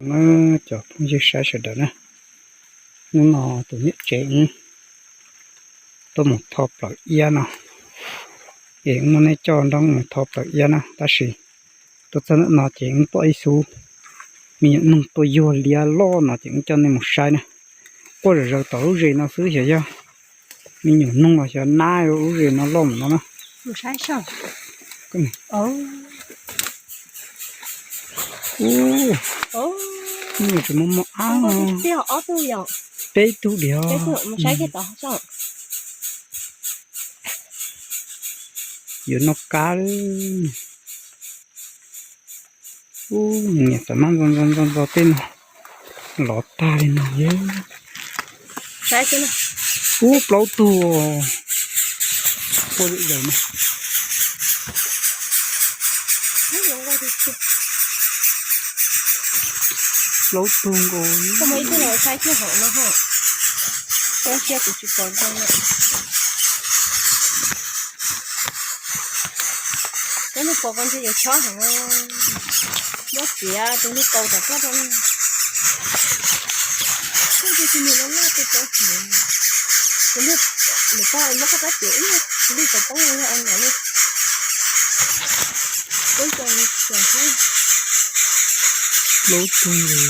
Na, cov phooj ywg saib sawv daws na, hnub no tus niam tsev wb tuaj mus tho plawv iab no, es wb muab neb coj nrog mus tho plawv iab na, tab sis tuaj txog ntawm no ces wb pom ib xub me nyuam noog tuaj yuag liab loj no ces wb coj nej mus saib na. Quaj zom zaws tom lub zes no xwb, xyov yog me nyuam noog los xyov nab lub zes no loj mus no na. Ub, tsis muaj muaj ab, peb tug diam. Yuav noj kab. Ub, nyiam tam mab ntxo ntxo ntxo tej no los tag li no. Ub, plaub tug. Quaj zom zaws no. Plaub tug nkaus. Cov niag pom ko ntshe yuav chob heev, muab txiav tus niag kaus tom koj rau na. Tus niag no loj tus tau hniav, tus niag, nws pog muab koj rab txiav ib lij tau poob yog a nam li. Peb co xyov xwb. Plaub tug li.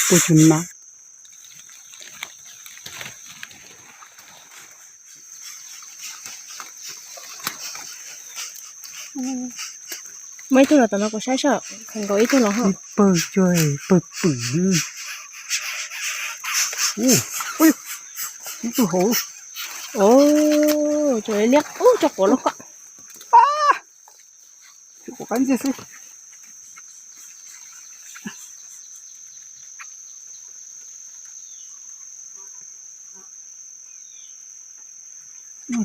Puas tsuag na. Muaj ib tug los tom no kuv saib seb, khaws nkaus ib tug los ho. Ib pawg cuag pawg pwm. Ub, ib tug hauv. Ub, cov liab ub, cov quav los koj. Tsis quav qab ntxiag xwb.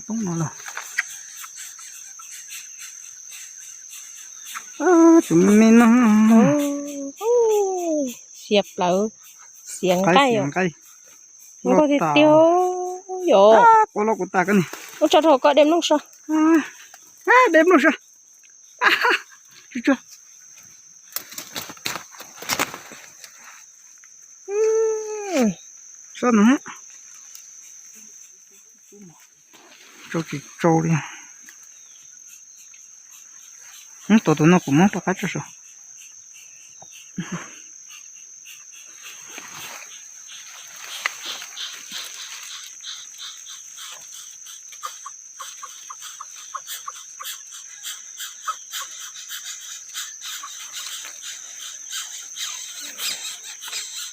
Poob no lawm. Tus me me no. Xiav plawv, xiav nqaij. Nkauj tiag tiag yom. Ua tso rau koj de mloog so. De mloog so. Sab no, tsau tsis tsau li. Tus tus no kuv muab rov qab tso saum.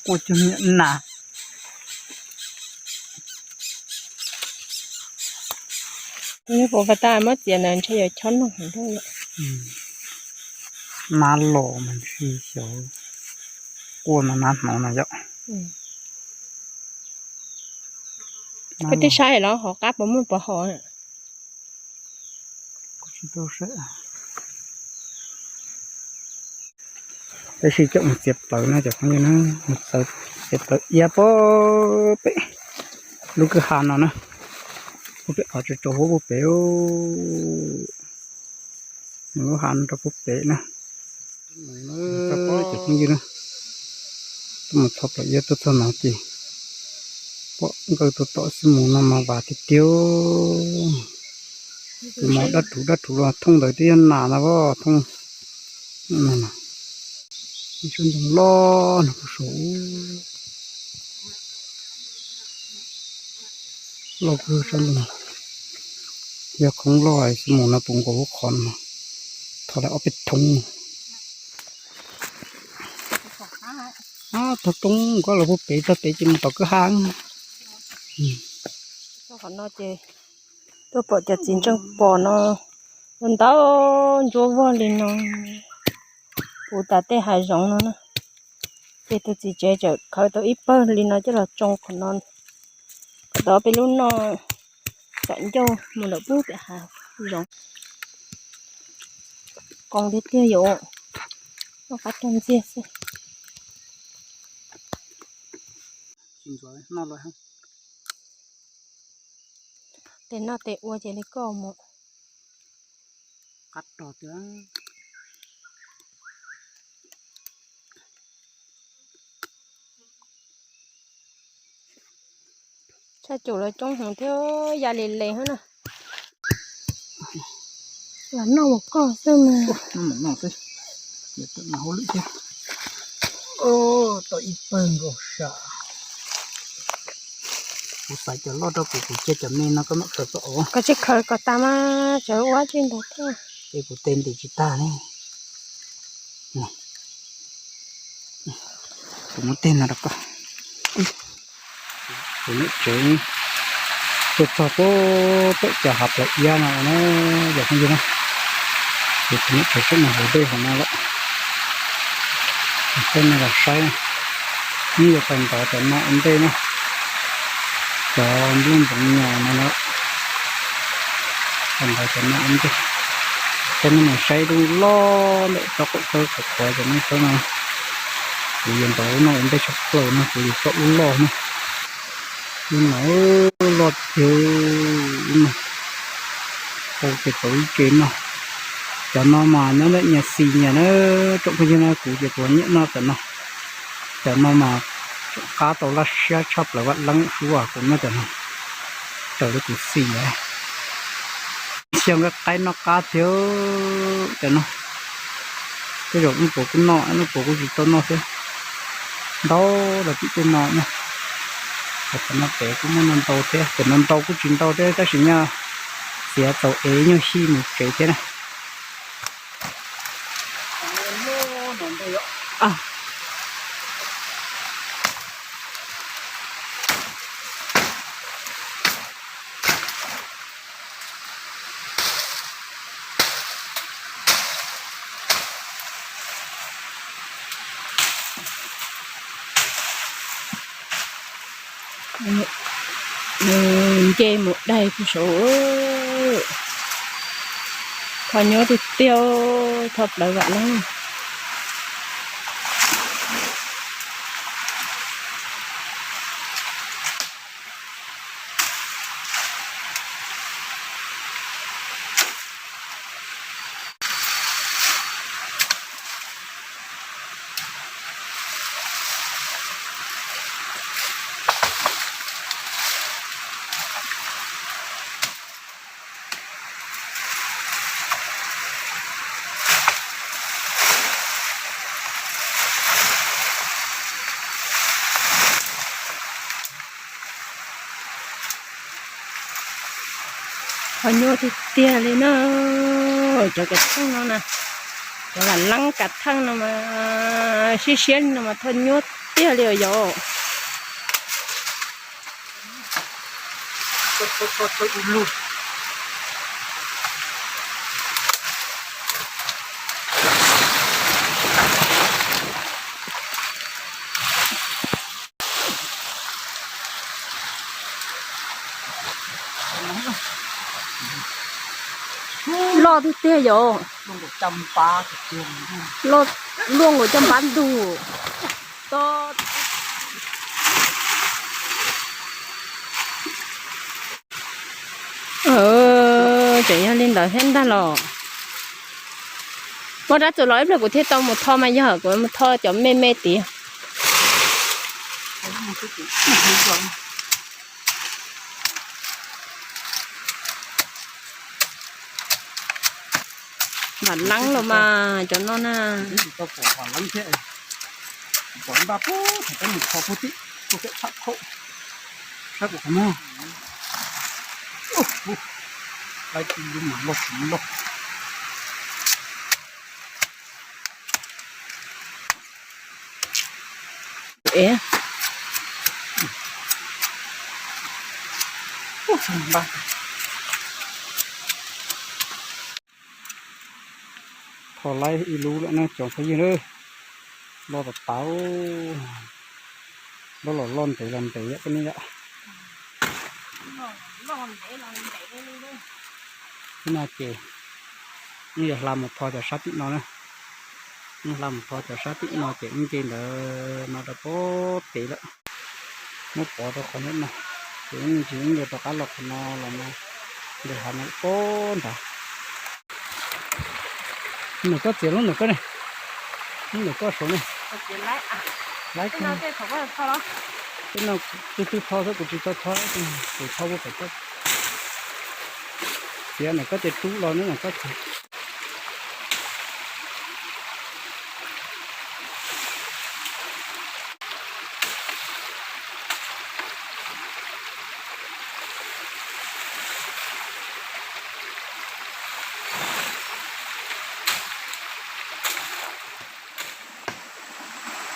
Quaj cuag niam nas. Puas pas tas muab txiav na, ntshe yuav chob noog heev. Nab los mas ntshe xyov quaj no nab hnov no yom. Koj twb saib los hauv qab puas muaj pov haum. Tab sis coj mus txiav plawv na cov phooj ywg na, mus txiav plawv iab puag pem lub kwj ha no na, puag pem qhov tsaus tsaus huab puag pem. Lub ha no rau puag pem na. Cov phooj ywg na, tuaj mus tho plawv iab tuaj txog no ces pom nkawd tus tom xwb mus no mas vas tiag tiag. Tus mos dab rhuv dab rhuv los thooj ntawd twb yog nas na, thooj no. Ib tsob ntoo loj no puag saud. Loj kawg tsob ntoo. Yog khoob loj xwb mus no puv nkaus lub qhov no. Thov lawv ob peb thoob. Thov thoob koj los puag pem, txog pem ces mus tom kwj ha. Qhov no ces tuaj pom cov txiv ntseej pos no ntau ntsuab vog li no, puv tas tej hav zoov no na. Ces tus txiv tsev txawm khawb tau ib pawg li no coj los tsoo qhov no, kom tau peb lub noj, kom ncauj mus lawm puag pem hav zoov. Qoos tiag tiag yom, noj qab rau ntxiag xwb. Tes noj tes ua ces li koj mus. Qab rog tiag. Tshaj cum los coob heev thiab, ya li le hab na. Los noj ua koj xwb mas. Noj mas noj xwb, hauj lwm thiab. Tau ib pawg nkaus sam. Kuv xaiv cov loj rau kuv, kuv cia cov me no koj mam khaws tau os. Koj tsis khaws kom tas mas tsawv ua tsis ntau thiab. Es kuv tes ntim tsis tag ne. Kuv muab tej no rau koj. Kuv niam tsev tuaj txog pem cov hav plawv iab no na, cov phooj ywg na. Ces kuv niam tsev tuaj mus hauv dej hauv no lawm. Peb no los saib, nws yuav tau ntov cov no ua ntej na, cov nplooj ntxoov nyos no na. Tau ntov cov no ua ntej. Peb no mus saib lub loj ntawm tsob qaum tawb qhov qhuav cov no tsob no. Kuv yuav ntov lub no ua ntej tshaj plaws no, kuv yuav tso lub loj na. Lub no loj tiag, lub no tau ces tau ib tsev no. Cov no mas nyob ntawm nyias xis nyias na, tsoom phooj ywg na, kuv ces kuv nyiam noj cov no. Cov no mas qab tau laj siab tshaj plaws, vaj leeb sub as, kuv noj cov no raws li kuv xis. Xyoo nqaij qaib noj qab tiag cov no. Tej zaum noj puas kuj noj, noj puas kuj tsis tau noj thiab. Ntau los tim tej no na. Cov no pem kuj muaj ntau thiab, cov no ntau kuj tsis ntau thiab tab sis nyaj txiav txaus es nyuag hij mus tsev thiab na. Nce mus daig pug saud. Tho nyuaj tiag tiag, tho plawv vam leeb. Tho nyuaj tiag tiag li na. Cov kav theej no na, cov vam leeb kav theej no mas siab siab li no mas tho nyuaj tiag li os yom. Loj tiag tiag yom. Loj, luaj nkaus caj npab ntug. Tseem yog li ntawd thiab ntag los. Muaj rab txuas los ib pliag kuv thiaj tau mus tho mas yog kuv mus tho cov me me tid. Vam leeb los mas cov no na. Pom npaj pub thaum peb mus tho pub tim, pub pem tsham khaum, sab kuv qhov muag. Laib tib lub mas loj tsis loj. Tho laib ib lub lawm na tsoom phooj ywg na. Loj tas tas, loj los loj ntev los ntev yom peb ne yom. Ib no ces wb yuav hla mus tho cov sab tim no na. Wb hla mus tho cov sab tim no ces wb nce ntawd no rau pem pem lawm. Muab pov rau qhov no, ces wb me ntsis wb yuav rov qab los qhov no los no, ntawm hav no pem ntag. Nws koj txiav lub nws koj ne, lub nws koj saud ne. Laib koj. Tej no tus twg tho xwb, kuv tsis tau tho, kuv tho ua kom koj txiav na, koj ces rub los na koj txiav.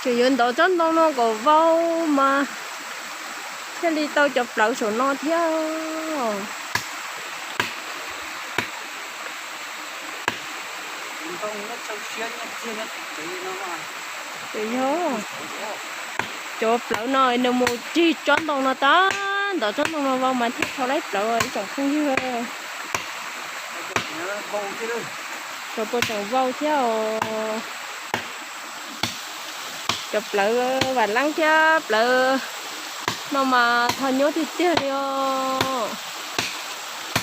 Tseem yuav ntov tsob ntoo no kom vau mas thiaj li tau cov plawv saum no thiab. Ces yog cov plawv no nws mus rig tsob ntoo no tag, ntov tsob ntoo no vau mas thiaj tau laib plawv ib tsoom phooj ywg. Cov puas tseem vau thiab os. Cov plawv vam leeb thiab plawv no mas tho nyuaj tiag tiag li os.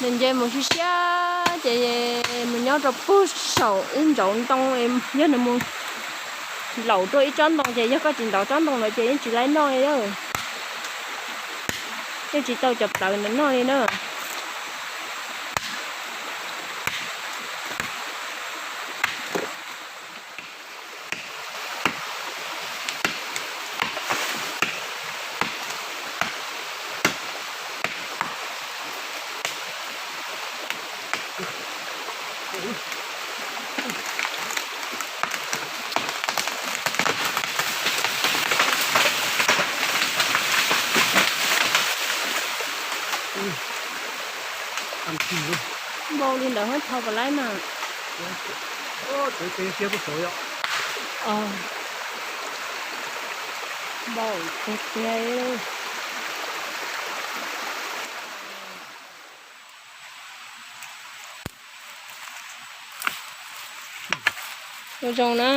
Nws nce mus siab siab ces mus nyob rau puag saum ib ntsauv ntoo, yog nws mus laum rau ib tsob ntoo ces yog koj tsis ntov tsob ntoo lawm ces yeej tsis laib noj li. Yeej tsis tau cov plawv ntawd noj li na. Npau li ntawd hab tho puas laib mas. Npau tiag tiag. Ua zoo na,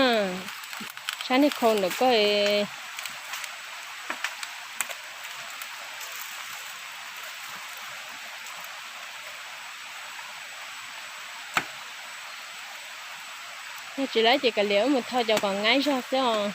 sab niag khau ntawm koj. Yog tsis laib ces kav liam wb mus tho cov kom ngaib zog xwb os.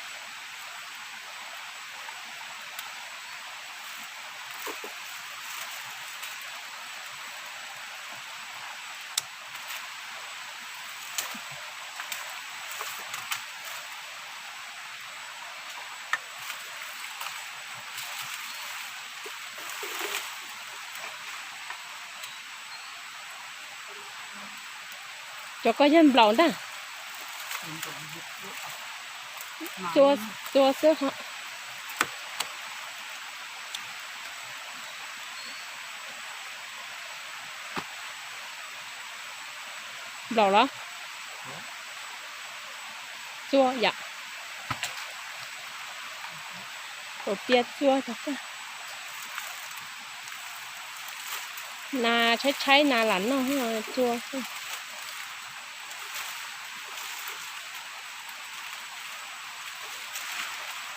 Cov ko yog nplaum ntag. Txua, txua xwb ho. Nplaum los? Txua yom. Kaum tiab txua tag. Nas tshaib tshaib nas lam noj txua.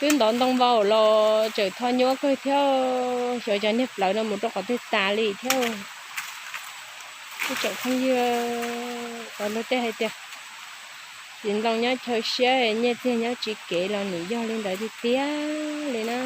Twb ntov ntoo vau los tseem tho nyuaj kawg thiab, xyov cov niag plawv no mus rau qhov twg tas li thiab. Ib tsoom phooj ywg, cov luag tej hais tias txiv ntoo nyob chaw siab, nyiaj txiag nyob tsis kev los nws yog li ntawd tiag tiag li na.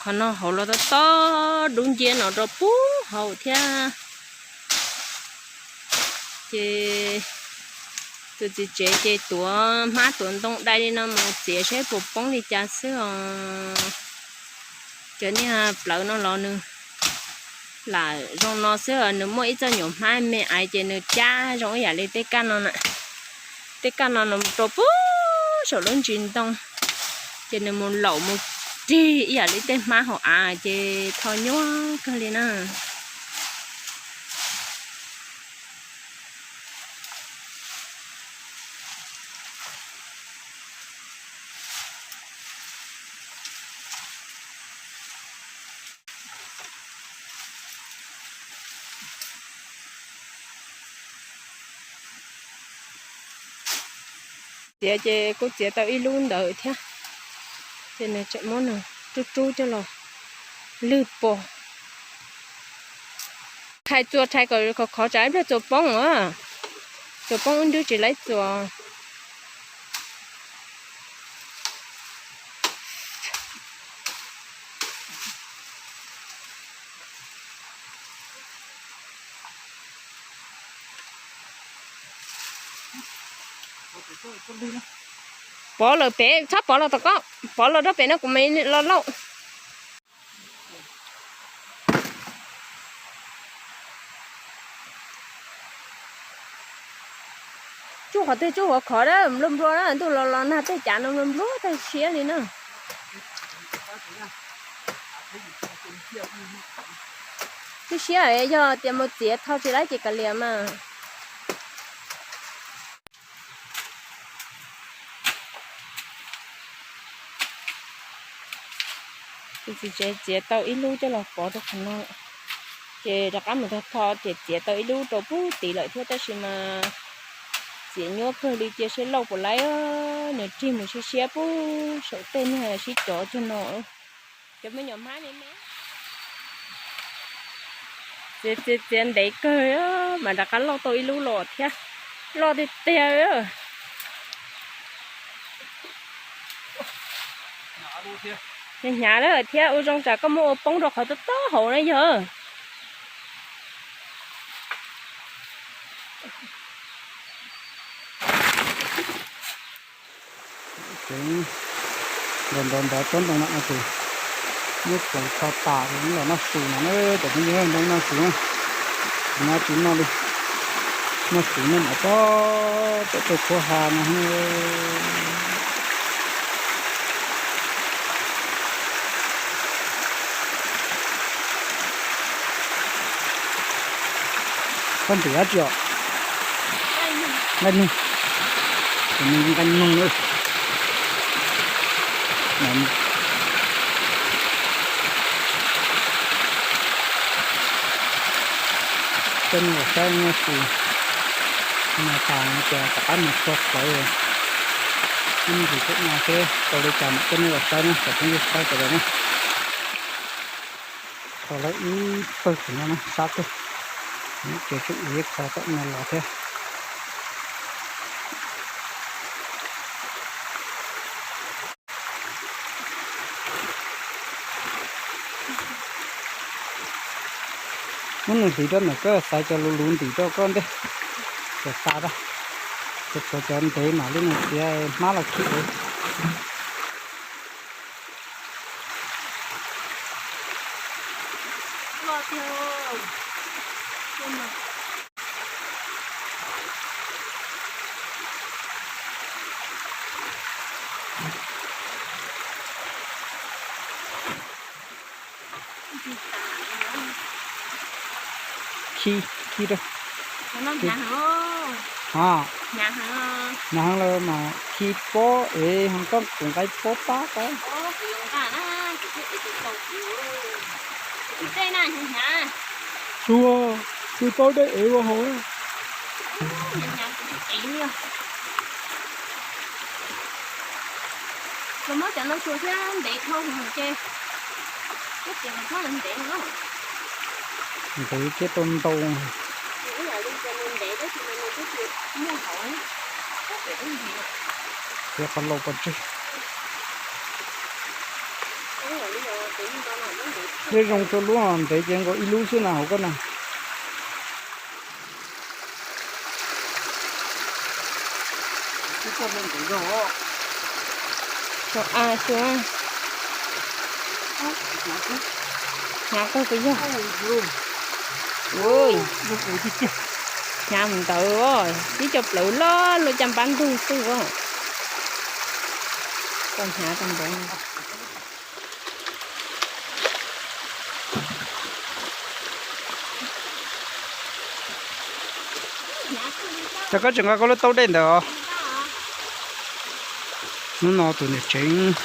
Qhov no hauv los tob tob dub nciab no rau puag hauv thiab. Ces tus txiv tsev ces tuav hmab tuav ntoo dai li no mus txiav saib puas poob li cas xwb os. Cov niag plawv no los nws lam zoo no xwb, nws muaj ib txoj nyuam hmab me aiv ces nws cab zoo ib yam li tej kaj no na. Tej kaj no nws mus rau puag saum lub ntsis ntoo, ces nws mus laum mus rig ib yam li tej hmab hauv av ces tho nyuaj kawg li na. Txiav ces kuj txiav tau ib lub ntawd thiab, ces nws tseem muab nws rub rub coj los lwg pos. Rhais txuas rhais kom khov khov tsam ib pliag txuas poob a, txuas poob ib nrub tsis laib txuas. Pov lawm pem, txhob pov los tom koj, pov los rau pem no kuv mam li los lauj. Tsuj qhov twg tsuj qhov khov na, nplua nplua na, ntuj los los nag tej cav no nplua nplua tag siab li na. Twb siab yog tias mus txiav tho tsis laib ces kav liam mas. Tus txiv tsev txiav tau ib lub coj los pov rau qhov no, ces rov qab mus tho tho ces txiav tau ib lub rau pub tid lawm thiab tab sis mas txiav nyuaj kawg li cia seb lauj puas laib, nws rig mus siab siab pub saum tej niag sib cov cog no. Cov me nyuam hmab ne, txiav txiav txiav ntev kawg mas rov qab loj tau ib lub los thiab, loj tiag tiag. Hnyav lawm thiab, ua zoo tsam koj muab ua poob rau qhov tob tob hauv na yog. Ces nrov nrov nrov tsob ntoo no ces muab txaus tso tas los noj su no na, cov phooj ywg, ntoo noj su na, no tsis noj li, noj su noj mam tso, tso rau khuab ha no. Koj ntim dab tsi os? Nqaij noog. Kuv nqaij noog na. Coj nej los saib noj su no tas ces rov qab mus txog plawv. Ib me ntsis thiab no seb tau li cas mam coj nej los saib na, cov phooj ywg sawv daws na. Tau lawm ib pawg tim no na, sab kawg. Ces tseem ib qho tom no los thiab. Muab nws hliv rau ntawm koj, xaiv cov luv luv ntim rau koj ntej. Cov tas, cov tshuav cov ntev mam li nws txiav hmab los khi. Khi, khi rau. Hnyav heev lawm mas khi pob es ho koj tus nqaij pob pab koj. Tsuag, tsuag paub dej ev ua hauv. Los muab cov no tsuag thiab ntev dhau ces, ntev thiab tau ntau. Thiab qhov laus pov tseg. Dej zoo txhua lub, ntev ces nkaus ib lub xwb na hauv koj na. Hnyav kawg puas yog? Hnyav mus ntawd, tib co plawv loj luaj caj npab ntug xwb os. Koj hnyav tau npaum. Ces koj tseem nqa koj lub taub dej ntawd os. Hnub no tus niam tsev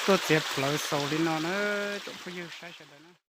tuaj txiav plawv xaus li no na, tsoom phooj ywg saib sawv daws na.